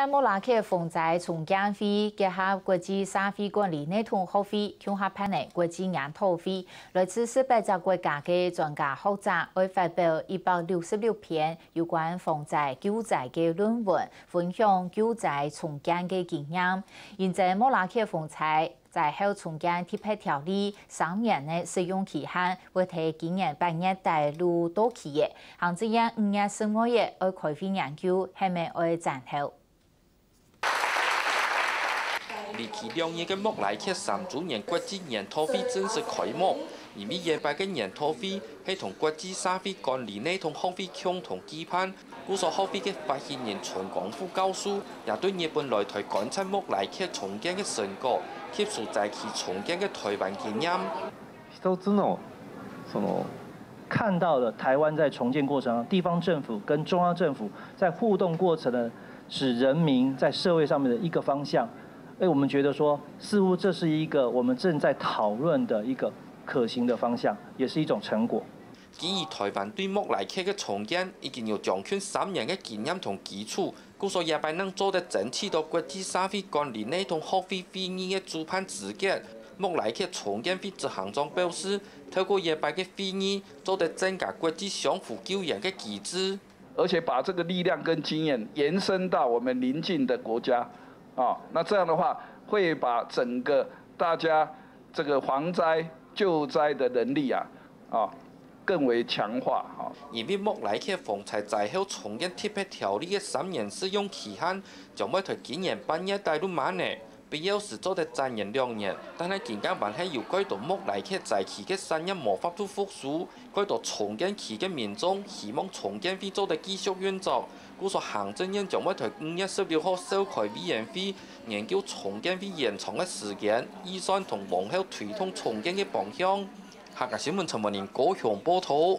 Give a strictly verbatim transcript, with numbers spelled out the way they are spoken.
莫拉克防災重建會結合國際社會管理系統學會，共下辦理國際研討會。來自十八隻國家个專家學者會發表一百六十六篇有關防災救災个論文，分享救災重建个經驗。因應莫拉克防災，災後重建特別條例三年个適用期限會在今年八月底就到期了。行政院五月十五日愛開會研究，係毋係愛延後。 為期兩日个莫拉克三週年國際研討會正式開幕。因為這擺个研討會係同國際社會管理系統學會共同舉辦，故所學會个發起人陳光富教授也對日本來台觀察莫拉克重建个成果，吸收災區重建个台灣經驗。一つのその看到了台湾在重建过程中，地方政府跟中央政府在互动过程呢，使人民在社会上面的一个方向。哎，我们觉得说，似乎这是一个我们正在讨论的一个可行的方向，也是一种成果。基於台灣對莫拉克个重建已經有將近三年个經驗同基礎，故所這擺正做得爭取到國際社會管理系統學會會議个主辦資格。莫拉克重建會執行長表示，透過這擺个會議，做得增加國際相互救援个機制。而且把这个力量跟经验延伸到我们邻近的国家，啊，那这样的话会把整个大家这个防灾救灾的能力啊，啊，更为强化啊。因為莫拉克防災災後重建特別條例个三年適用期限將會在今年八月底就滿了，必要時做得再延兩年，但係今屆還係有蓋多莫拉克災區个產業無法度復甦，蓋多重建區个民眾希望重建會做得繼續運作。故所行政院將會在五月十六號召開委員會，研究重建會延長个時間、預算同往後推動重建个方向。客家新聞陳文林高雄報導。